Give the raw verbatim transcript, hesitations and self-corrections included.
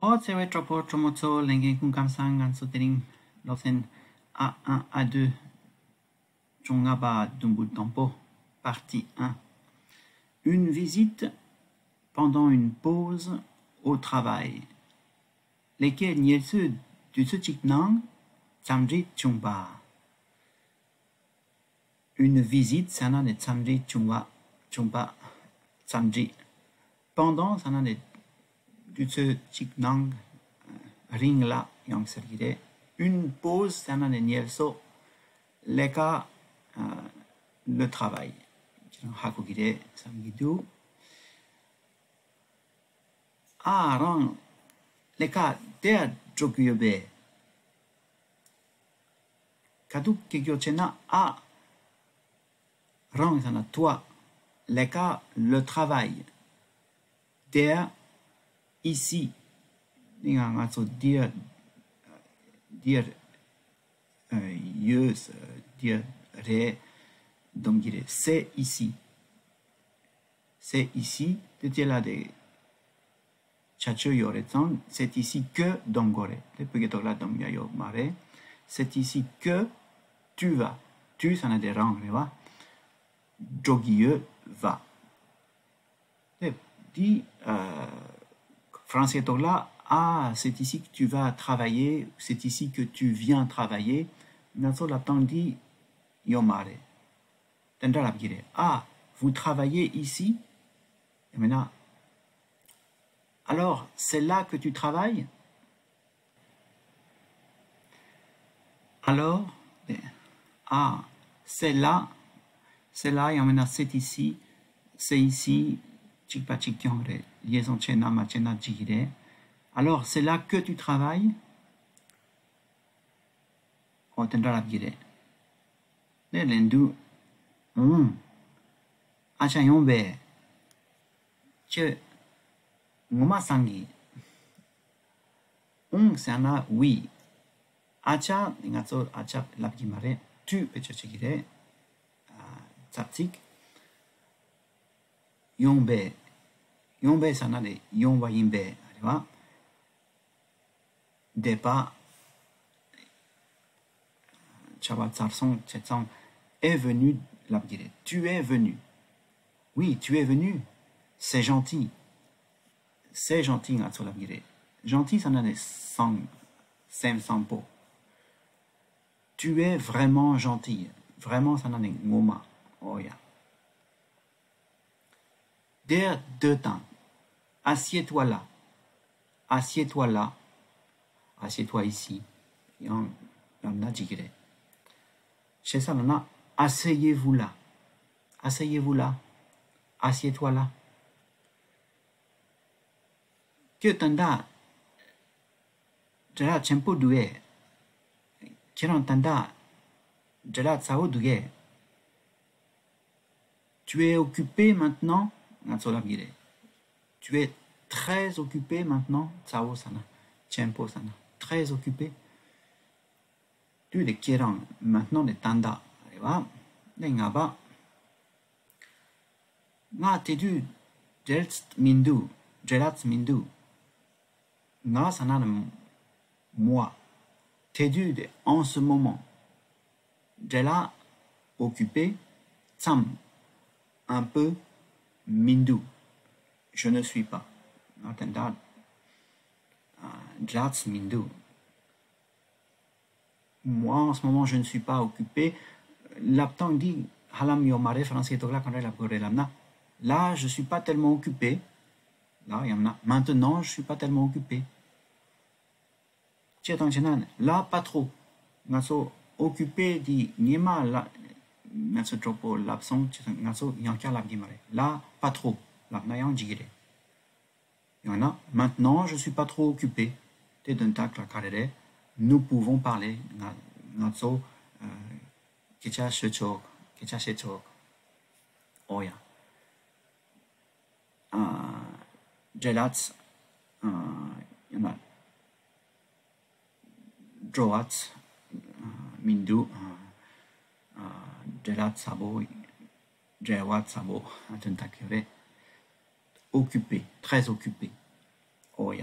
ཨོ་ཚེ་བའི་གྲོགས་པོ་གྲོགས་མོ་ཚོ། ལྷན་རྒྱས་སྐུ་ཁམས་བཟང་། ང་ཚོ་དེ་རིང་སློབ་ཚན་ཨ་ཨ་ཨ་དུ་བཅོ་ལྔ་པ་དུམ་བུ་དང་པོ། Partie un. Une visite pendant une pause au travail. ལས་ཀའི་ཉལ་སོའི་དུས་ཚོད་ཅིག་ནང་འཚམས་འདྲི་བྱུང་བ། Une visite ཟེར་ན་ནི་འཚམས་འདྲི་བྱུང་བ། བྱུང་བ། འཚམས་འདྲི། Pendant ཟེར་ན་ནི་དུས་ཚོད་ཅིག་ནང་། རིང་ལ་ཡང་ཟེར་གྱི་རེད། Une pause ཟེར་ན་ནི་ཉལ་སོ། ལས་ཀ། Le travail ཁྱེད་རང་ཧ་གོ་གི་རེད་བསམ་གྱི་འདུག་ཨ་རང་ལས་ཀ་དེར་འགྲོ་གི་ཡོད་པས། ཁ་ཐུག་སྐད་སྐྱོར་བྱས་ན་ཨ། རང་ཟེར་ན་toi. ལས་ཀ། Le travail. There. Ici. ནི་ང་ང་ཚོ་འདིར། འདིར། ཡོད། འདིར་རེད། འདོམ་གྱི་རེད། C'est ici. C'est ici. དེ་ལྟ་ལ་དེ། བྱ་སྤྱོད་ཡོད་རེད་ཙང་c'est ici que འདོམ་དགོས་རེད། དེ་བོད་སྐད་ཐོག་ལ་འདོམ་ཡ་ཡོད་མ་རེད། C'est ici que tu vas. Tu ཟེར་ན་དེ་རང་རེད་བ། འགྲོ་གི་ཡོད་བ། དེ་འདི། ཨ། ཧྥ་རན་སིའི་ཐོག་ལ། Ah, c'est ici que tu vas travailler. C'est ici que tu viens travailler. ང་ཚོ་ལབ་སྟངས་འདི་ཡོད་མ་རེད། དེ་འདྲ་ལབ་ཀྱི་རེད། Ah, vous travaillez ici. ཡང་མིན་ན། Alors, c'est là que tu travailles? Alors, ah, c'est là. C'est là ཡང་མིན་ན་c'est ici. C'est ici. གཅིག་པ་གཅིག་རྐྱང་རེད། liaison བྱས་ན་མ་བྱས་ན་འགྲིག་གི་རེད། Alors, c'est là que tu travailles? ཨོ་དེ་འདྲ་ལབ་ཀྱི་རེད། དེ་ལན་དུ། ཨུང་། ཨ་ཅག་ཡོང་བས། ཁྱོད་ངོ་མ་སང་གི། ཨུང་ཟེར་ན་oui. ཨ་ཅག་ང་ཚོ་ཨ་ཅག་ལབ་ཀྱི་མ་རེད། tu བེད་སྤྱོད་བྱེད་ཀྱི་རེད། ཨ། ཙག་ཙིག་ཡོང་བས། ཡོང་བས་ཟེར་ན་ནི་ཡོང་བ་ཡིན་པས་རེད་བ། འདས་པ། བྱ་བ་ཚར་སོང་བྱས་ཙང་། est venu ལབ་ཀྱི་རེད། Tu es venu. Oui, tu es venu. C'est gentil. C'est gentil ང་ཚོ་ལབ་ཀྱི་རེད། gentil ཟེར་ན་ནི་བཟང་། སེམས་བཟང་པོ། Tu es vraiment gentil. Vraiment ཟེར་ན་ནི་ངོ་མ། ཨོ་ཡ། དེར་སྡོད་དང་། Assieds-toi là. Assieds-toi là. Assieds-toi ici. ཡང་ཡང་ན་འགྲིག་གི་རེད། ཞེ་ས་ལ་ན། Asseyez-vous là. Asseyez-vous là. Assieds-toi là. ཁྱོད་ད་ལྟ་འབྲེལ་ལག་ཆེན་པོ་འདུག་གས། ཁྱེད་རང་ད་ལྟ་འབྲེལ་ལག་ཚ་བོ་འདུག་གས། Tu es occupé maintenant. ང་ཚོ་ལབ་ཀྱི་རེད། Tu es très occupé maintenant. ཚ་བོ་ཟེར་ན། ཆེན་པོ་ཟེར་ན། Très occupé. དུས་དེ་ཁྱེད་རང་། maintenant དེ་ད་ལྟ་རེད་བ། ནས་ང་བ། ང་དེ་དུས་འབྲེལ་མི་འདུག་འབྲེལ་ལག་མི་འདུག་ང་ཟེར་ན་ནི་moi། དེ་དུས་དེ་en ce moment། འབྲེལ་ལག occupé། ཙམ། un peu། མི་འདུག Je ne suis pas. ང་དེ་འདྲ། ཨ། འབྲེལ་ལག་མི་འདུག Moi, en ce moment, je ne suis pas occupé. ལབ་སྟངས་འདི་ཧ་ལམ་ཡོད་མ་རེད། ཧྥ་རན་སིའི་ཐོག་ལ་ག་འདྲ་ལབ་དགོས་རེད་ལབ་ན། Là, je suis pas tellement occupé. Là, ཡང་ན། Maintenant, je suis pas tellement occupé. སྤྱིར་བཏང་བྱས་ན། Là, pas trop. ང་ཚོ་occupé འདི་སྔོན་མ་ལ་ང་ཚོ་གྲོགས་པོ་ལབ་སོང་། སྤྱིར་བཏང་ང་ཚོ་ཡང་བསྐྱར་ལབ་གི་མ་རེད། Là, pas trop. ལབ་ན་ཡང་འགྲིག་གི་རེད། ཡང་ན། Maintenant, je suis pas trop occupé. དེ་དོན་དག་ལ་ག་རེ་རེད། Nous pouvons parler. ང་ང་ཚོ། ཨ། སྐད་ཆ་ཤོད་ཆོག་སྐད་ཆ་བཤད་ཆོག་ཨོ་ཡ། ཨ། འབྲེལ་ལག་ཨ། ཡང་ན། འགྲོ་བ། ཨ། མི་འདུག་ཨ། ཨ། འབྲེལ་ལག་ཚ་བོ། འབྲེལ་བ་ཚ་བོ། ཨ། དོན་དག་གི་རེད། Occupé, très occupé. ཨོ་ཡ།